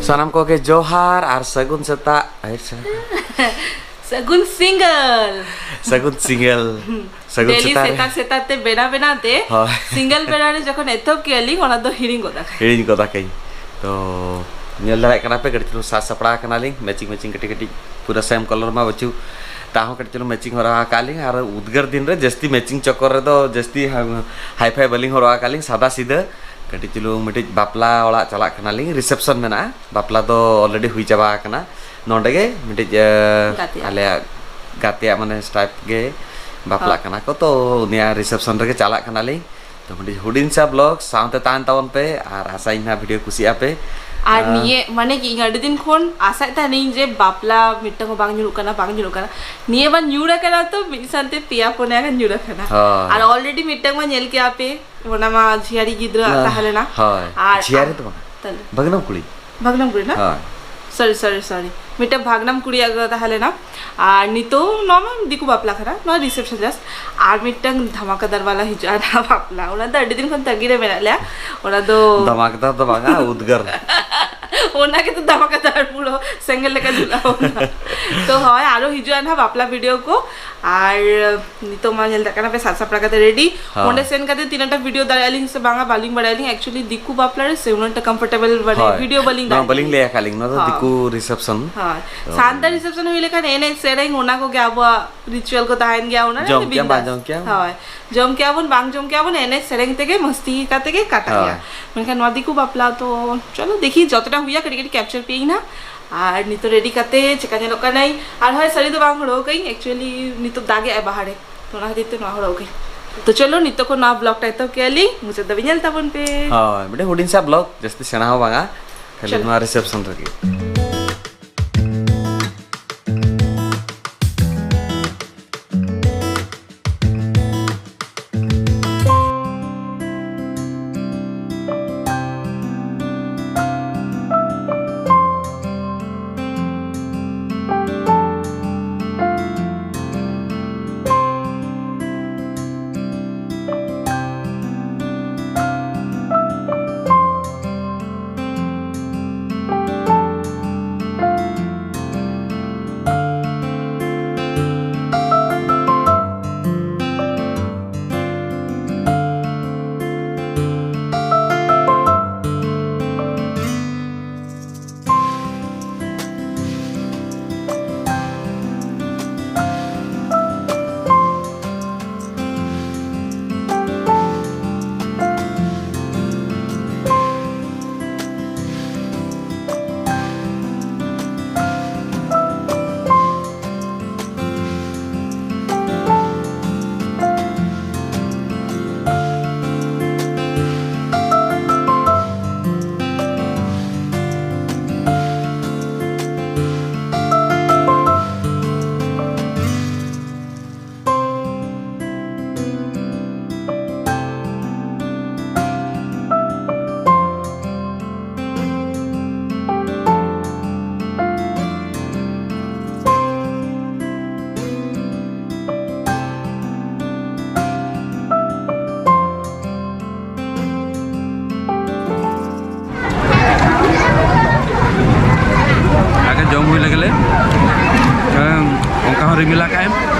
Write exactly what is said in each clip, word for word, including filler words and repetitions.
ᱥᱟᱱᱟᱢ ᱠᱚᱜᱮ ᱡᱚᱦᱟᱨ ᱟᱨ ᱥᱟᱹᱜᱩᱱ ᱥᱮᱛᱟᱜ᱾ ᱟᱨ ᱥᱟ- ᱥᱟᱹᱜᱩᱱ ᱥᱤᱸᱜᱟᱹᱞ᱾ ᱥᱟᱹᱜᱩᱱ ᱥᱤᱸᱜᱟᱹᱞ᱾ ᱥᱟᱹᱜᱩᱱ ᱰᱮᱞᱤ ᱥᱮᱛᱟᱜ ᱨᱮ᱾ ᱥᱮᱛᱟᱜ ᱥᱮᱛᱟᱜ ᱛᱮ ᱵᱮᱱᱟᱣ ᱵᱮᱱᱟᱣ ᱛᱮ ᱦᱳᱭ᱾ ᱥᱤᱸᱜᱟᱹᱞ ᱵᱮᱲᱟ ᱨᱮ ᱡᱚᱠᱷᱚᱱ ᱮᱛᱚᱦᱚᱵ ᱠᱮᱜᱼᱟ ᱞᱤᱧ, ᱚᱱᱟ ᱫᱚ ᱦᱤᱲᱤᱧ ᱜᱚᱫ ᱟᱠᱟᱫ᱾ ᱦᱤᱲᱤᱧ ᱜᱚᱫ ᱟᱠᱟᱹᱧ᱾ ᱛᱚ ᱧᱮᱞ ᱫᱟᱲᱮᱭᱟᱜ ᱠᱟᱱᱟ ᱯᱮ, ᱠᱟᱹᱴᱤᱡ ᱪᱩᱞᱩᱝ ᱥᱟᱡᱽ ᱥᱟᱯᱲᱟᱣ ᱠᱟᱱᱟᱞᱤᱧ, ᱢᱮᱪᱤᱝ ᱢᱮᱪᱤᱝ ᱠᱟᱹᱴᱤᱡ ᱠᱟᱹᱴᱤᱡ, ᱯᱩᱨᱟᱹ ᱥᱮᱢ ᱠᱟᱞᱟᱨ ᱢᱟ ᱵᱟᱹᱪᱩᱜ, ᱛᱟᱦᱚᱸ ᱠᱟᱹᱴᱤᱡ ᱪᱩᱞᱩᱝ ᱢᱮᱪᱤᱝ ᱦᱚᱨᱚᱜ ᱟᱠᱟᱫ ᱞᱤᱧ᱾ ᱟᱨ ᱩᱫᱽᱜᱟᱹᱨ ᱫᱤᱱ ᱨᱮ ᱡᱟᱹᱥᱛᱤ ᱢᱮᱪᱤᱝ ᱪᱚᱠᱚᱨ ᱨᱮᱫᱚ ᱡᱟᱹᱥᱛᱤ ᱦᱟᱭ ᱯᱷᱟᱭ ᱵᱟᱹᱞᱤᱧ ᱦᱚᱨᱚᱜ ᱟᱠᱟᱫ ᱞᱤᱧ, ᱥᱟᱫᱟ ᱥᱤᱫᱟᱹ᱾ ᱠᱟᱹᱴᱤᱡ ᱪᱩᱞᱩᱝ ᱢᱤᱫᱴᱤᱡ ᱵᱟᱯᱞᱟ ᱚᱲᱟᱜ ᱪᱟᱞᱟᱜ ᱠᱟᱱᱟᱞᱤᱧ, ᱨᱤᱥᱮᱯᱥᱚᱱ ᱢᱮᱱᱟᱜᱼᱟ᱾ ᱵᱟᱯᱞᱟ ᱫᱚ ᱚᱞᱨᱮᱰᱤ ᱦᱩᱭ ᱪᱟᱵᱟ ᱟᱠᱟᱱᱟ᱾ ᱱᱚᱰᱮ ᱜᱮ ᱢᱤᱫᱴᱤᱡ, ᱮ, ᱜᱟᱛᱮᱭᱟᱜ᱾ ᱟᱞᱮᱭᱟᱜ ᱜᱟᱛᱮᱭᱟᱜ ᱢᱟᱱᱮ ᱥᱴᱟᱭᱤᱯ ᱜᱮ ᱵᱟᱯᱞᱟᱜ ᱦᱚᱸ᱾ ᱠᱟᱱᱟ ᱠᱚ, ᱛᱚ ᱩᱱᱤᱭᱟᱜ ᱨᱤᱥᱮᱯᱥᱚᱱ ᱨᱮᱜᱮ ᱪᱟᱞᱟᱜ ᱠᱟᱱᱟᱞᱤᱧ᱾ ᱛᱚ ᱢᱤᱫᱴᱤᱡ ᱦᱩᱰᱤᱧ ᱥᱟ ᱵᱞᱚᱜ ᱥᱟᱶᱛᱮ ᱛᱟᱦᱮᱱ ᱛᱟᱵᱚᱱ ᱯᱮ, ᱟᱨ ᱟᱥᱟᱭᱟᱹᱧ ᱱᱟᱦᱟᱜ ᱵᱷᱤᱰᱤᱭᱳ ᱠᱩᱥᱤᱭᱟᱜᱼᱟ ᱯᱮ᱾ ᱟᱨ ᱟᱨ ᱱᱤᱭᱟᱹ ᱢᱟᱱᱮ ᱠᱤ, ᱤᱧ ᱟᱹᱰᱤ ᱫᱤᱱ ᱠᱷᱚᱱ ᱟᱥᱟᱭᱮᱫ ᱛᱟᱦᱮᱱᱤᱧ ᱡᱮ ᱵᱟᱯᱞᱟ ᱢᱤᱫᱴᱟᱝ ᱦᱚᱸ ᱵᱟᱝ ᱧᱩᱨᱩᱜ ᱠᱟᱱᱟ, ᱵᱟᱝ ᱧᱩᱨᱩᱜ ᱠᱟᱱᱟ, ᱱᱤᱭᱟᱹ ᱵᱟᱨ ᱧᱩᱨ ᱟᱠᱟᱱᱟ᱾ ᱛᱚ ᱢᱤᱫ ᱥᱟᱶᱛᱮ ᱯᱮᱭᱟ ᱯᱩᱱᱭᱟ ᱜᱟᱱ ᱧᱩᱨ ᱟᱠᱟᱱᱟ᱾ ᱦᱳᱭ᱾ ᱟᱨ ᱚᱞᱨᱮᱰᱤ ᱢᱤᱫᱴᱟᱝ ᱢᱟ ᱧᱮᱞ ᱠᱮᱜᱼᱟ ᱯᱮ, ᱚᱱᱟ ᱢᱟ ᱡᱷᱤᱭᱟᱨᱤ ᱜᱤᱫᱽᱨᱟᱹ ᱟᱜ ᱛᱟᱦᱮᱸ ᱞᱮᱱᱟ᱾ ᱦᱳᱭ᱾ ᱟᱨ ᱡᱷᱤᱭᱟᱨᱤ ᱫᱚ ᱵᱟᱝ, ᱛᱟᱦᱞᱮ? ᱵᱷᱟᱹᱜᱽᱱᱟᱢ ᱠᱩᱲᱤ᱾ ᱵᱷᱟᱜᱽᱱᱟᱢ ᱠᱩᱲᱤ ᱨᱮᱱᱟᱜ? ᱦᱳᱭ᱾ ᱥᱚᱨᱤ, ᱥᱚᱨᱤ, ᱥᱚᱨᱤ, ᱢᱤᱫᱴᱟᱝ ᱵᱷᱟᱜᱽᱱᱟᱢ ᱠᱩᱲᱤᱭᱟᱜ ᱜᱮ ᱛᱟᱦᱮᱸ ᱞᱮᱱᱟ᱾ ᱟᱨ ᱱᱤᱛᱚᱜ ᱱᱚᱣᱟ ᱢᱟ ᱫᱤᱠᱩ ᱵᱟᱯᱞᱟ ᱠᱟᱱᱟ, ᱱᱚᱣᱟ ᱨᱤᱥᱮᱯᱥᱚᱱ ᱡᱟᱥᱴ᱾ ᱟᱨ ᱢᱤᱫᱴᱟᱝ ᱫᱷᱟᱢᱟᱠᱟᱫᱟᱨ ᱵᱟᱞᱟ ᱦᱤᱡᱩᱜᱼᱟ ᱱᱚᱣᱟ ᱵᱟᱯᱞᱟ, ᱚᱱᱟ ᱫᱚ ᱟᱹᱰᱤ ᱫᱤᱱ ᱠᱷᱚᱱ ᱛᱟᱺᱜᱤ ᱨᱮ ᱢᱮᱱᱟᱜ ᱞᱮᱭᱟ᱾ ᱚᱱᱟ ᱫᱚ ᱫᱷᱟᱢᱟᱠᱟᱫᱟᱨ ᱫᱚ ᱵᱟᱝᱟ, ᱩᱫᱽᱜᱟᱹᱨ᱾ ᱚᱱᱟ ᱜᱮᱛᱚ ᱫᱷᱟᱢᱟᱠᱟᱫᱟᱨ, ᱯᱩᱨᱟᱹ ᱥᱮᱸᱜᱮᱞ ᱞᱮᱠᱟ ᱡᱩᱞᱟᱹᱣ ᱠᱟᱱᱟ᱾ ᱛᱚ ᱦᱳᱭ, ᱟᱨᱚ ᱦᱤᱡᱩᱜᱼᱟ ᱱᱟᱦᱟᱜ ᱵᱟᱯᱞᱟ ᱵᱷᱤᱰᱤᱭᱳ ᱠᱚ᱾ ᱟᱨ ᱱᱤᱛᱚᱜ ᱢᱟ ᱧᱮᱞ ᱫᱟᱲᱮᱭᱟᱜ ᱠᱟᱱᱟ ᱯᱮ, ᱥᱟᱡᱽ ᱥᱟᱯᱲᱟᱣ ᱠᱟᱛᱮ ᱨᱮᱰᱤ᱾ ᱦᱳᱭ᱾ ᱚᱸᱰᱮ ᱥᱮᱱ ᱠᱟᱛᱮ ᱛᱤᱱᱟᱹᱜ ᱴᱟ ᱵᱷᱤᱰᱤᱭᱳ ᱫᱟᱲᱮᱭᱟᱜᱼᱟ ᱞᱤᱧ ᱥᱮ ᱵᱟᱝᱟ, ᱵᱟᱹᱞᱤᱧ ᱵᱟᱲᱟᱭᱟ ᱞᱤᱧ᱾ ᱮᱠᱪᱩᱭᱮᱞᱤ ᱫᱤᱠᱩ ᱵᱟᱯᱞᱟ ᱨᱮ ᱥᱮ ᱩᱱᱟᱹᱜ ᱴᱟ ᱠᱚᱢᱯᱷᱚᱨᱴᱮᱵᱚᱞ, ᱢᱟᱱᱮ, ᱦᱳᱭ᱾ ᱵᱷᱤᱰᱤᱭᱳ ᱵᱟᱹᱞᱤᱧ ᱱᱚᱣᱟ ᱫᱟᱲᱮᱭᱟᱜᱼᱟ᱾ ᱵᱟᱹᱞᱤᱧ ᱞᱟᱹᱭ ᱟᱠᱟᱫ ᱞᱤᱧ, ᱱᱚᱣᱟ ᱫᱚ ᱦᱳᱭ᱾ ᱫᱤᱠᱩ ᱨᱤᱥᱮᱯᱥᱚᱱ᱾ ᱦᱳᱭ᱾ ᱛᱚ ᱥᱟᱱᱛᱟᱲ ᱨᱤᱥᱮᱯᱥᱚᱱ ᱦᱩᱭ ᱞᱮᱠᱷᱟᱱ ᱮᱱᱮᱡ ᱥᱮᱨᱮᱧ ᱚᱱᱟ ᱠᱚᱜᱮ ᱟᱵᱚᱣᱟᱜ ᱨᱤᱪᱩᱣᱟᱞ ᱠᱚ ᱛᱟᱦᱮᱱ ᱜᱮᱭᱟ, ᱚᱱᱟ ᱨᱮ ᱡᱚᱢ ᱠᱮᱭᱟᱢ, ᱵᱟᱝ ᱵᱤᱱᱫᱟᱥ᱾ ᱡᱚᱢ ᱠᱮᱭᱟᱢ? ᱦᱳᱭ᱾ ᱡᱚᱢ ᱠᱮᱭᱟ ᱵᱚᱱ, ᱵᱟᱝ ᱡᱚᱢ ᱠᱮᱭᱟ ᱵᱚᱱ, ᱮᱱᱮᱡ ᱥᱮᱨᱮᱧ ᱛᱮᱜᱮ, ᱢᱟᱥᱛᱤ ᱠᱟᱛᱮ ᱜᱮ ᱠᱟᱴᱟᱜ ᱜᱮᱭᱟ᱾ ᱦᱳᱭ᱾ ᱢᱮᱱᱠᱷᱟᱱ ᱱᱚᱣᱟ ᱫᱤᱠᱩ ᱵᱟᱯᱞᱟ ᱛᱚ, ᱪᱚᱞᱚ ᱫᱮᱠᱷᱤ, ᱡᱚᱛᱚᱴᱟ ᱦᱩᱭᱟ ᱠᱟᱹᱴᱤᱡ ᱠᱟᱹᱴᱤᱡ ᱠᱮᱯᱪᱟᱨ ᱯᱮᱭᱟᱹᱧ ᱱᱟ᱾ ᱟᱨ ᱱᱤᱛᱚᱜ ᱨᱮᱰᱤ ᱠᱟᱛᱮ ᱪᱮᱠᱟ ᱧᱮᱞᱚᱜ ᱠᱟᱱᱟᱭ᱾ ᱟᱨ ᱦᱳᱭ, ᱥᱟᱹᱲᱤ ᱫᱚ ᱵᱟᱝ ᱦᱚᱨᱚᱜ ᱠᱟᱹᱧ, ᱮᱠᱪᱩᱭᱮᱞᱤ ᱱᱤᱛᱚᱜ ᱫᱟᱜ ᱮᱜᱼᱟᱭ ᱵᱟᱦᱟᱨᱮ, ᱛᱚ ᱚᱱᱟ ᱠᱷᱟᱹᱛᱤᱨ ᱛᱮ ᱱᱚᱣᱟ ᱦᱚᱨᱚᱜ ᱠᱟᱹᱧ᱾ ᱛᱚ ᱪᱚᱞᱚ, ᱱᱤᱛᱚᱜ ᱠᱷᱚᱱ ᱱᱚᱣᱟ ᱵᱞᱚᱜ ᱴᱟ ᱮᱛᱚᱦᱚᱵ ᱠᱮᱭᱟ ᱞᱤᱧ, ᱢᱩᱪᱟᱹᱫ ᱫᱷᱟᱹᱵᱤᱡ ᱧᱮᱞ ᱛᱟᱵᱚᱱ ᱯᱮ᱾ ᱦᱳᱭ, ᱢᱤᱫᱴᱮᱱ ᱦᱩᱰᱤᱧ ᱥᱟ ᱵᱞᱚᱜ, ᱡᱟᱹᱥᱛᱤ ᱥᱮᱬᱟ ᱦᱚᱸ ᱵᱟᱝᱟ, ᱠᱷᱟᱹᱞᱤ ᱪᱚᱞᱚ᱾ ᱱᱚᱣᱟ ᱨᱤᱥᱮᱯᱥᱚᱱ ᱨᱮᱜᱮ᱾ ᱢᱮᱞᱟ ᱠᱟᱜ ᱮᱢ,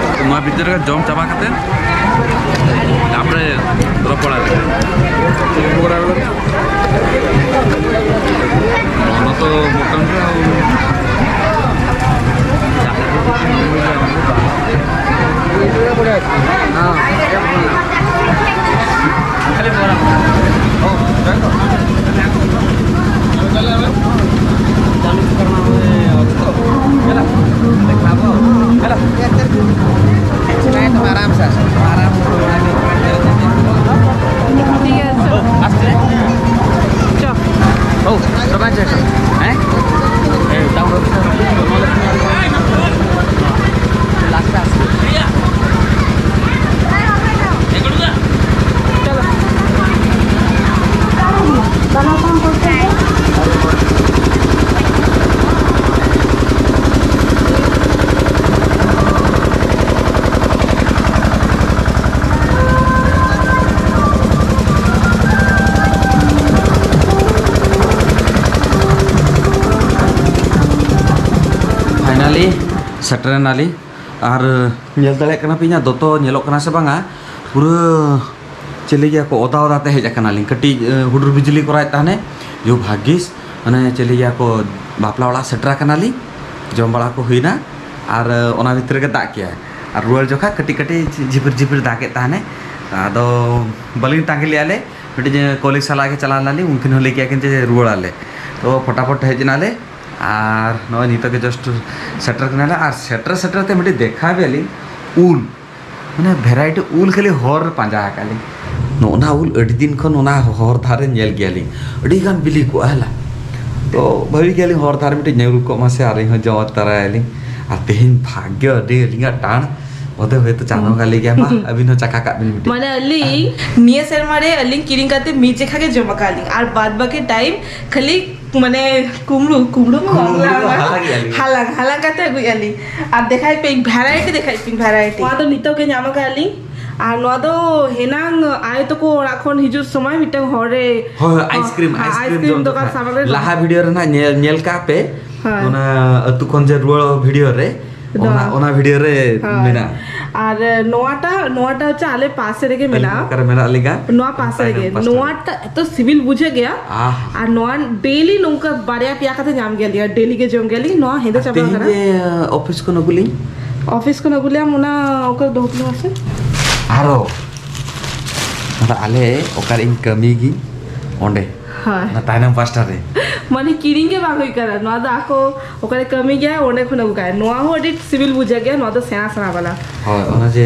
ᱱᱚᱣᱟ ᱵᱷᱤᱛᱤᱨ ᱨᱮ ᱡᱚᱢ ᱪᱟᱵᱟ ᱠᱟᱛᱮ ᱛᱟᱨᱯᱚᱨᱮ ᱨᱚᱯᱚᱲᱟ᱾ ᱚᱱᱟ ᱛᱚ ᱢᱚᱴᱟᱢᱩᱴᱤ ᱟᱨᱟᱢ ᱥᱮ, ᱟᱨᱟᱢ ᱥᱮ᱾ ᱴᱷᱤᱠ ᱟᱪᱷᱮ᱾ ᱪᱚ᱾ ᱳ, ᱫᱚᱠᱟᱱ ᱪᱮᱫ? ᱦᱮᱸ? ᱮ, ᱰᱟᱣᱩᱱᱞᱳᱰ ᱠᱟᱛᱮ ᱞᱟᱥᱴ ᱟᱥᱛᱮ᱾ ᱪᱚᱞᱚ᱾ ᱯᱷᱟᱭᱱᱟᱞᱤ ᱥᱮᱴᱮᱨᱮᱱᱟᱞᱤᱧ᱾ ᱟᱨ ᱧᱮᱞ ᱫᱟᱲᱮᱭᱟᱜ ᱠᱟᱱᱟ ᱯᱮ, ᱤᱧᱟᱹᱜ ᱫᱚᱛᱚ ᱧᱮᱞᱚᱜ ᱠᱟᱱᱟ ᱥᱮ ᱵᱟᱝᱟ? ᱯᱩᱨᱟᱹ ᱪᱮᱫ ᱞᱟᱹᱭ ᱜᱮᱭᱟ ᱠᱚ, ᱚᱫᱟ ᱚᱫᱟ ᱛᱮ ᱦᱮᱡ ᱟᱠᱟᱱᱟᱞᱤᱧ᱾ ᱠᱟᱹᱴᱤᱡ, ᱮ, ᱦᱩᱰᱩᱨ ᱵᱤᱡᱽᱞᱤ ᱠᱚᱨᱟᱣᱮᱫ ᱛᱟᱦᱮᱱᱮ, ᱭᱳ ᱵᱷᱟᱜᱽᱜᱤᱥ, ᱢᱟᱱᱮ ᱪᱮᱫ ᱞᱟᱹᱭ ᱜᱮᱭᱟ ᱠᱚ, ᱵᱟᱯᱞᱟ ᱚᱲᱟᱜ ᱥᱮᱴᱮᱨ ᱟᱠᱟᱱᱟᱞᱤᱧ, ᱡᱚᱢ ᱵᱟᱲᱟ ᱠᱚ ᱦᱩᱭᱱᱟ, ᱟᱨ, ᱮ, ᱚᱱᱟ ᱵᱷᱤᱛᱨᱤ ᱨᱮᱜᱮ ᱫᱟᱜ ᱠᱮᱜᱼᱟᱭ᱾ ᱟᱨ ᱨᱩᱣᱟᱹᱲ ᱡᱚᱠᱷᱟ ᱠᱟᱹᱴᱤᱡ ᱠᱟᱹᱴᱤᱡ ᱡᱷᱤᱯᱤᱨ ᱡᱷᱤᱯᱤᱨ ᱫᱟᱜᱮᱫ ᱛᱟᱦᱮᱱᱮ, ᱟᱫᱚ ᱵᱟᱹᱞᱤᱧ ᱛᱟᱺᱜᱤ ᱞᱮᱜᱼᱟ ᱞᱮ, ᱢᱤᱫᱴᱤᱡ ᱠᱚᱞᱤᱜᱽ ᱥᱟᱞᱟᱜ ᱜᱮ ᱪᱟᱞᱟᱣ ᱞᱮᱱᱟᱞᱤᱧ, ᱩᱱᱠᱤᱱ ᱦᱚᱸ ᱞᱟᱹᱭ ᱠᱮᱜᱼᱟ ᱠᱤᱱ ᱡᱮ ᱨᱩᱣᱟᱹᱲ ᱟᱞᱮ, ᱛᱚ ᱯᱷᱚᱴᱟᱯᱷᱚᱴ ᱦᱮᱡ ᱮᱱᱟᱞᱮ᱾ ᱟᱨ ᱱᱚᱜᱼᱚᱭ ᱱᱤᱛᱚᱜ ᱜᱮ just ᱥᱮᱴᱮᱨ ᱠᱟᱱᱟᱞᱮ, ᱟᱨ ᱥᱮᱴᱮᱨ ᱥᱮᱴᱮᱨ ᱛᱮ ᱢᱤᱫᱴᱤᱡ ᱫᱮᱠᱷᱟᱣ ᱯᱮᱭᱟᱞᱤᱧ ᱩᱞ, ᱢᱟᱱᱮ variety ᱩᱞ ᱠᱷᱟᱹᱞᱤ ᱦᱚᱨ ᱨᱮ ᱯᱟᱸᱡᱟ ᱟᱠᱟᱫ ᱞᱤᱧ᱾ ᱱᱚᱜᱼᱚ ᱱᱟ ᱩᱞ ᱟᱹᱰᱤ ᱫᱤᱱ ᱠᱷᱚᱱ ᱚᱱᱟ ᱦᱚᱨ ᱫᱷᱟᱨᱮ ᱧᱮᱞ ᱜᱮᱭᱟᱞᱤᱧ, ᱟᱹᱰᱤ ᱜᱟᱱ ᱵᱤᱞᱤ ᱠᱚᱜᱼᱟ ᱦᱮᱞᱟ᱾ ᱛᱚ ᱵᱷᱟᱹᱵᱤ ᱜᱮᱭᱟᱞᱤᱧ ᱦᱚᱨ ᱫᱷᱟᱨᱮ ᱢᱤᱫᱴᱤᱡ ᱧᱩᱨᱩ ᱠᱚᱜ ᱢᱟ ᱥᱮ ᱟᱨ ᱤᱧ ᱦᱚᱸ ᱡᱚᱢ ᱛᱟᱨᱟᱭᱟᱞᱤᱧ᱾ ᱟᱨ ᱛᱮᱦᱮᱧ ᱵᱷᱟᱜᱽᱭᱚ ᱟᱹᱰᱤ ᱟᱹᱞᱤᱧᱟᱜ ᱴᱟᱬ, ᱵᱚᱫᱷᱚᱭ ᱦᱚᱭᱛᱳ ᱪᱟᱸᱫᱚ ᱵᱚᱸᱜᱟ ᱞᱟᱹᱭ ᱜᱮᱭᱟ, "ᱢᱟ, ᱟᱹᱵᱤᱱ ᱦᱚᱸ ᱪᱟᱠᱷᱟ ᱠᱟᱜ ᱵᱤᱱ ᱢᱤᱫᱴᱤᱡ᱾" ᱢᱟᱱᱮ ᱟᱹᱞᱤᱧ ᱱᱤᱭᱟᱹ ᱥᱮᱨᱢᱟ ᱨᱮ ᱟᱹᱞᱤᱧ ᱠᱤᱨᱤᱧ ᱠᱟᱛᱮ ᱢᱤᱫ ᱡᱮᱠᱷᱟ ᱜᱮ ᱡᱚᱢ ᱟᱠᱟᱫ ᱞᱤᱧ, ᱟᱨ ᱵᱟᱫ ᱵᱟᱹᱠᱤ time ᱠᱷᱟᱹᱞᱤ ᱢᱟᱱᱮ ᱠᱩᱢᱲᱩ, ᱠᱩᱢᱲᱩ ᱢᱟ ᱵᱟᱝ ᱠᱩᱢᱲᱩ ᱫᱚ ᱞᱟᱜᱟᱜᱼᱟ᱾ ᱦᱟᱞᱟᱝ ᱜᱮᱭᱟ ᱞᱤᱧ᱾ ᱦᱟᱞᱟᱝ, ᱦᱟᱞᱟᱝ ᱠᱟᱛᱮ ᱟᱹᱜᱩᱭᱮᱫᱼᱟ ᱞᱤᱧ᱾ ᱟᱨ ᱫᱮᱠᱷᱟᱭ ᱯᱮ, variety ᱫᱮᱠᱷᱟᱭ ᱯᱮ, variety᱾ ᱱᱚᱣᱟ ᱫᱚ ᱱᱤᱛᱚᱜ ᱜᱮ ᱧᱟᱢ ᱟᱠᱟᱫ ᱞᱤᱧ᱾ ᱟᱨ ᱱᱚᱣᱟ ᱫᱚ ᱦᱮᱱᱟᱝ ᱟᱭᱳ ᱛᱟᱠᱚ ᱚᱲᱟᱜ ᱠᱷᱚᱱ ᱦᱤᱡᱩᱜ ᱥᱚᱢᱚᱭ ᱢᱤᱫᱴᱟᱝ ᱦᱚᱲ ᱨᱮ, ᱦᱳᱭ, ᱦᱳᱭ, ice cream, ᱦᱮᱸ, ice cream ice cream ᱡᱚᱢ ᱫᱚᱠᱟᱱ ᱡᱚᱠᱷᱟᱡ᱾ ᱥᱟᱢᱟᱝ ᱨᱮ ᱞᱟᱦᱟ video ᱨᱮ ᱱᱟᱜ ᱧᱮᱞ, ᱧᱮᱞ ᱠᱟᱜ ᱯᱮ, ᱦᱮᱸ᱾ ᱚᱱᱟ ᱟᱹᱛᱩ ᱠᱷᱚᱱ ᱡᱮ ᱨᱩᱣᱟᱹᱲ video ᱨᱮ, ᱚᱱᱟ ᱱᱚᱣᱟ᱾ ᱚᱱᱟ ᱵᱷᱤᱰᱤᱭᱳ ᱨᱮ ᱦᱳᱭ᱾ ᱢᱮᱱᱟᱜᱼᱟ᱾ ᱟᱨ ᱱᱚᱣᱟᱴᱟᱜ ᱱᱚᱣᱟᱴᱟᱜ ᱦᱚᱪᱪᱷᱮ ᱟᱞᱮ ᱯᱟᱥᱮ ᱨᱮᱜᱮ ᱟᱹᱞᱤᱧ ᱢᱮᱱᱟᱜᱼᱟ᱾ ᱚᱠᱟᱨᱮ ᱢᱮᱱᱟᱜ ᱞᱤᱧᱟ? ᱱᱚᱣᱟ ᱯᱟᱥᱮ ᱨᱮᱜᱮ᱾ ᱛᱟᱭᱱᱚᱢ ᱯᱟᱥᱴᱟ ᱨᱮ᱾ ᱱᱚᱣᱟᱴᱟᱜ ᱮᱛᱚ ᱥᱤᱵᱤᱞ ᱵᱩᱡᱷᱟᱹᱜ ᱜᱮᱭᱟ᱾ ᱟᱦ᱾ ᱟᱨ ᱱᱚᱣᱟ ᱰᱮᱞᱤ ᱱᱚᱝᱠᱟ ᱵᱟᱨᱭᱟ ᱯᱮᱭᱟ ᱠᱟᱛᱮ ᱧᱟᱢ ᱜᱮᱭᱟᱞᱤᱧ, ᱟᱨ ᱰᱮᱞᱤ ᱜᱮ ᱡᱚᱢ ᱜᱮᱭᱟᱞᱤᱧ᱾ ᱱᱚᱣᱟ ᱦᱮᱸᱫᱮ ᱟᱨ ᱪᱟᱵᱟ ᱛᱮᱦᱮᱧ ᱟᱠᱟᱱᱟ᱾ ᱡᱮ ᱚᱯᱷᱤᱥ ᱠᱷᱚᱱ ᱟᱹᱜᱩ ᱞᱤᱧ? ᱚᱯᱷᱤᱥ ᱠᱷᱚᱱ ᱟᱹᱜᱩ ᱞᱮᱭᱟᱢ, ᱚᱱᱟ ᱚᱠᱟ ᱫᱚᱦᱚ ᱠᱟᱜ ᱢᱮᱥᱮ᱾ ᱟᱨᱚ ᱟᱫᱚ ᱟᱞᱮ ᱚᱠᱟᱨᱮ ᱤᱧ ᱠᱟᱹᱢᱤ ᱜᱤᱧ ᱚᱸᱰᱮ᱾ ᱦᱳᱭ᱾ ᱚᱱᱟ ᱛᱟᱭᱱᱚᱢ ᱯᱟᱥᱴᱟ ᱨᱮ᱾ ᱢᱟᱱᱮ ᱠᱤᱨᱤᱧ ᱜᱮ ᱵᱟᱝ ᱦᱩᱭ ᱠᱟᱱᱟ᱾ ᱱᱚᱣᱟ ᱫᱚ ᱟᱠᱚ ᱚᱠᱟᱨᱮ ᱠᱟᱹᱢᱤ ᱜᱮᱭᱟ, ᱚᱸᱰᱮ ᱠᱷᱚᱱ ᱟᱹᱜᱩ ᱠᱟᱜᱼᱟᱭ᱾ ᱱᱚᱣᱟ ᱦᱚᱸ ᱟᱹᱰᱤ ᱥᱤᱵᱤᱞ ᱵᱩᱡᱷᱟᱹᱜ ᱜᱮᱭᱟ᱾ ᱱᱚᱣᱟ ᱫᱚ ᱥᱮᱬᱟ ᱥᱮᱬᱟ ᱵᱟᱞᱟ᱾ ᱦᱳᱭ, ᱚᱱᱟ ᱡᱮ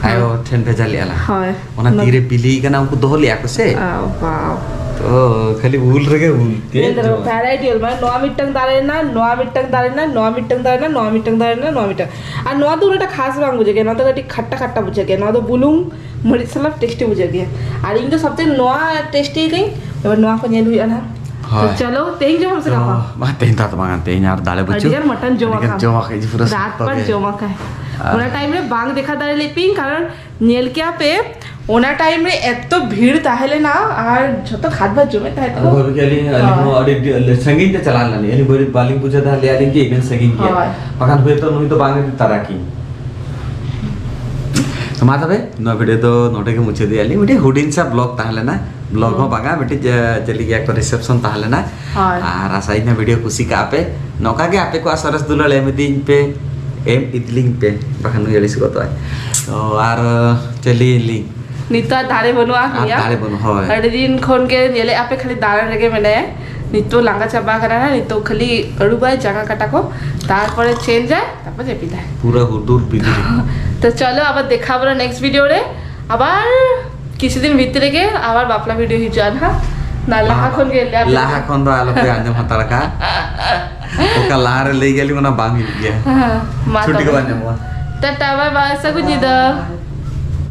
ᱦᱳᱭ᱾ ᱟᱭᱳ ᱴᱷᱮᱱ ᱵᱷᱮᱡᱟ ᱞᱮᱜᱼᱟ ᱞᱟᱝ᱾ ᱦᱳᱭ᱾ ᱚᱱᱟ ᱚᱱᱟ ᱛᱤᱨᱮ ᱵᱤᱞᱤ ᱠᱟᱱᱟ, ᱩᱱᱠᱩ ᱫᱚᱦᱚ ᱞᱮᱜᱼᱟ ᱠᱚ ᱥᱮ᱾ ᱚ, wow᱾ ᱛᱚ, ᱠᱷᱟᱹᱞᱤ ᱩᱞ ᱨᱮᱜᱮ ᱩᱞ᱾ ᱧᱮᱞ ᱫᱟᱲᱮᱭᱟᱜ ᱠᱟᱱᱟ, variety ᱩᱞ᱾ ᱢᱟᱱᱮ ᱱᱚᱣᱟ ᱢᱤᱫᱴᱟᱝ ᱫᱟᱨᱮ ᱨᱮᱱᱟᱜ, ᱱᱚᱣᱟ ᱢᱤᱫᱴᱟᱝ ᱫᱟᱨᱮ ᱨᱮᱱᱟᱜ, ᱱᱚᱣᱟ ᱢᱤᱫᱴᱟᱝ ᱫᱟᱨᱮ ᱨᱮᱱᱟᱜ, ᱱᱚᱣᱟ ᱢᱤᱫᱴᱟᱝ ᱫᱟᱨᱮ ᱨᱮᱱᱟᱜ, ᱱᱚᱣᱟ ᱢᱤᱫᱴᱟᱝ᱾ ᱟᱨ ᱱᱚᱣᱟ ᱫᱚ ᱩᱱᱟᱹᱜᱴᱟ ᱠᱷᱟᱥ ᱵᱟᱝ ᱵᱩᱡᱷᱟᱹᱜ ᱜᱮᱭᱟ᱾ ᱱᱚᱣᱟ ᱫᱚ ᱠᱟᱹᱴᱤᱡ ᱠᱷᱟᱴᱴᱟ ᱠᱷᱟᱴᱴᱟ ᱵᱩᱡᱷᱟᱹᱜ ᱜᱮᱭᱟ᱾ ᱱᱚᱣᱟ ᱫᱚ ᱵᱩᱞᱩᱝ ᱢᱟᱹᱨᱤᱪ ᱥᱟᱞᱟᱜ ᱴᱮᱥᱴᱤ ᱵᱩᱡᱷᱟᱹᱜ ᱜᱮᱭᱟ᱾ ᱟᱨ ᱤᱧ ᱫᱚ ᱥᱚᱵᱛᱷᱮᱠᱮ ᱱᱚᱣᱟ ᱴᱮᱥᱴᱤ ᱜᱮᱭᱟᱹᱧ᱾ ᱮᱵᱟᱨ ᱱᱚᱣᱟ ᱠᱚ ᱧᱮᱞ ᱦᱩᱭᱩᱜᱼᱟ ᱱᱟᱦᱟᱜ᱾ ᱛᱚ ᱦᱳᱭ᱾ ᱪᱚᱞᱚ, ᱛᱮᱦᱮᱧ ᱡᱚᱢ ᱥᱮ ᱛᱚ, ᱜᱟᱯᱟ? ᱵᱟᱝ, ᱛᱮᱦᱮᱧ ᱫᱚ ᱟᱫᱚ ᱵᱟᱝᱟ, ᱛᱮᱦᱮᱧ ᱟᱨ ᱫᱟᱲᱮ ᱵᱟᱹᱪᱩᱜ᱾ ᱟᱹᱰᱤ ᱜᱟᱱ ᱢᱚᱴᱚᱱ ᱡᱚᱢ ᱟᱹᱰᱤ ᱜᱟᱱ ᱟᱠᱟᱫ᱾ ᱡᱚᱢ ᱟᱠᱟᱫ, ᱡᱮ ᱯᱩᱨᱟᱹ ᱨᱟᱛ ᱥᱚᱠᱛᱚ ᱵᱷᱟᱨ ᱜᱮ᱾ ᱡᱚᱢ ᱟᱠᱟᱫ᱾ ᱟᱨ ᱚᱱᱟ ᱴᱟᱭᱤᱢ ᱨᱮ ᱵᱟᱝ ᱫᱮᱠᱷᱟ ᱫᱟᱲᱮ ᱞᱮᱫ ᱯᱮᱭᱟᱹᱧ, ᱠᱟᱨᱚᱱ ᱧᱮᱞ ᱠᱮᱭᱟ ᱯᱮ, ᱚᱱᱟ ᱴᱟᱭᱤᱢ ᱨᱮ ᱮᱛᱚ ᱵᱷᱤᱲ ᱛᱟᱦᱮᱸ ᱞᱮᱱᱟ ᱟᱨ ᱡᱷᱚᱛᱚ ᱠᱷᱟᱫ ᱵᱷᱟᱫ ᱡᱚᱢᱮᱫ ᱛᱟᱦᱮᱸ ᱟᱫᱚ ᱠᱚ᱾ ᱵᱷᱟᱵᱤ ᱠᱮᱫᱟ ᱞᱤᱧ, ᱟᱹᱞᱤᱧ ᱦᱳᱭ᱾ ᱦᱚᱸ ᱟᱹᱰᱤ ᱰᱷᱮᱨ ᱥᱟᱺᱜᱤᱧ ᱛᱮ ᱪᱟᱞᱟᱣ ᱞᱮᱱᱟᱞᱤᱧ, ᱟᱹᱞᱤᱧ ᱵᱟᱹᱞᱤᱧ, ᱵᱟᱹᱞᱤᱧ ᱵᱩᱡᱷᱟᱹᱣ ᱫᱟᱲᱮᱭᱟᱜᱼᱟ ᱞᱤᱧ ᱡᱮ ᱤᱱᱟᱹᱜ ᱥᱟᱺᱜᱤᱧ ᱜᱮᱭᱟ, ᱦᱳᱭ᱾ ᱵᱟᱠᱷᱟᱱ ᱦᱚᱭᱛᱳ ᱱᱩᱭ ᱫᱚ ᱵᱟᱝ ᱤᱫᱤ ᱛᱟᱨᱟ ᱠᱤᱧ᱾ ᱛᱚ ᱢᱟ ᱛᱚᱵᱮ, ᱱᱚᱣᱟ ᱵᱷᱤᱰᱤᱭᱳ ᱫᱚ ᱱᱚᱰᱮ ᱜᱮ ᱢᱩᱪᱟᱹᱫᱮᱜᱼᱟ ᱞᱤᱧ᱾ ᱢᱤᱫᱴᱤᱡ ᱦᱩᱰᱤᱧ ᱥᱟ ᱵᱞᱚᱜ ᱛᱟᱦᱮᱸ ᱞᱮᱱᱟ, ᱵᱞᱚᱜ ᱦᱚᱸ ᱦᱩᱸ᱾ ᱵᱟᱝᱟ, ᱢᱤᱫᱴᱤᱡ, ᱮ, ᱪᱮᱫ ᱞᱟᱹᱜᱤᱫ ᱮᱠᱴᱩ ᱨᱤᱥᱮᱯᱥᱚᱱ ᱛᱟᱦᱮᱸ ᱞᱮᱱᱟ᱾ ᱦᱳᱭ᱾ ᱟᱨ ᱟᱥᱟᱭᱟᱹᱧ ᱱᱚᱣᱟ ᱵᱷᱤᱰᱤᱭᱳ ᱠᱩᱥᱤ ᱠᱟᱜᱼᱟ ᱯᱮ, ᱱᱚᱝᱠᱟ ᱜᱮ ᱟᱯᱮ ᱠᱚᱣᱟᱜ ᱥᱚᱨᱮᱥ ᱫᱩᱞᱟᱹᱲ ᱮᱢ ᱤᱫᱤᱧ ᱯᱮ, ᱮᱢ ᱤᱫᱤᱞᱤᱧ ᱯᱮ, ᱵᱟᱠᱷᱟᱱ ᱱᱩᱭ ᱟᱹᱲᱤᱥ ᱜᱚᱫᱚᱜᱼᱟᱭ᱾ ᱛᱚ ᱟᱨ, ᱮ, ᱪᱮᱫ ᱞᱤᱧ ᱞᱤᱧ ᱱᱤᱛᱚᱜ ᱫᱟᱲᱮ ᱵᱟᱹᱱᱩᱜᱼᱟ ᱟᱨ ᱱᱩᱭᱟᱜ᱾ ᱫᱟᱲᱮ ᱵᱟᱹᱱᱩᱜ, ᱦᱳᱭ᱾ ᱟᱹᱰᱤ ᱫᱤᱱ ᱠᱷᱚᱱ ᱜᱮ ᱧᱮᱞᱮᱫᱼᱟ ᱯᱮ, ᱠᱷᱟᱹᱞᱤ ᱫᱟᱬᱟᱱ ᱨᱮᱜᱮ ᱢᱮᱱᱟᱭᱟ᱾ ᱱᱤᱛᱚᱜ ᱞᱟᱸᱜᱟ ᱪᱟᱵᱟ ᱟᱠᱟᱱᱟ, ᱱᱤᱛᱚᱜ ᱠᱷᱟᱹᱞᱤ ᱟᱹᱨᱩᱵᱟᱭ ᱡᱟᱸᱜᱟ ᱠᱟᱴᱟ ᱠᱚ, ᱛᱟᱨᱯᱚᱨᱮ ᱪᱮᱧᱡᱟᱭ, ᱛᱟᱨᱯᱚᱨ ᱡᱟᱹᱯᱤᱫᱟᱭ᱾ ᱯᱩᱨᱟᱹ ᱦᱩᱫᱩᱨ ᱵᱤᱫᱩᱨ᱾ ᱛᱚ ᱪᱚᱞᱚ, ᱟᱵᱟᱨ ᱫᱮᱠᱷᱟ ᱵᱚᱱᱟ ᱱᱮᱠᱥᱴ ᱵᱷᱤᱰᱤᱭᱳ ᱨᱮ᱾ ᱟᱵᱟᱨ ᱠᱤᱪᱷᱩ ᱫᱤᱱ ᱵᱷᱤᱛᱨᱤ ᱨᱮᱜᱮ ᱟᱵᱟᱨ ᱵᱟᱯᱞᱟ ᱵᱷᱤᱰᱤᱭᱳ ᱦᱤᱡᱩᱜᱼᱟ ᱱᱟᱦᱟᱜ᱾ ᱚᱱᱟ ᱞᱟᱦᱟ ᱵᱟᱝ, ᱠᱷᱚᱱ ᱜᱮ ᱞᱟᱹᱭ ᱟᱯᱮ ᱞᱟᱦᱟ ᱠᱟᱱᱟ᱾ ᱠᱷᱚᱱ ᱫᱚ ᱟᱞᱚᱯᱮ ᱟᱸᱡᱚᱢ ᱦᱟᱛᱟᱲ ᱠᱟᱜᱼᱟ᱾ ᱚᱠᱟ ᱞᱟᱦᱟ ᱨᱮ ᱞᱟᱹᱭ ᱜᱮᱭᱟᱞᱤᱧ, ᱚᱱᱟ ᱵᱟᱝ ᱦᱩᱭᱩᱜ ᱜᱮᱭᱟ᱾ ᱦᱮᱸ, ᱢᱟ ᱪᱷᱩᱴᱤ ᱠᱚ ᱛᱚᱵᱮ᱾ ᱵᱟᱝ ᱧᱟᱢᱚᱜᱼᱟ᱾ ᱴᱟᱴᱟ, ᱵᱟᱭ ᱵᱟᱭ, ᱥᱟᱹᱜᱩᱱ ᱧᱤᱫᱟᱹ᱾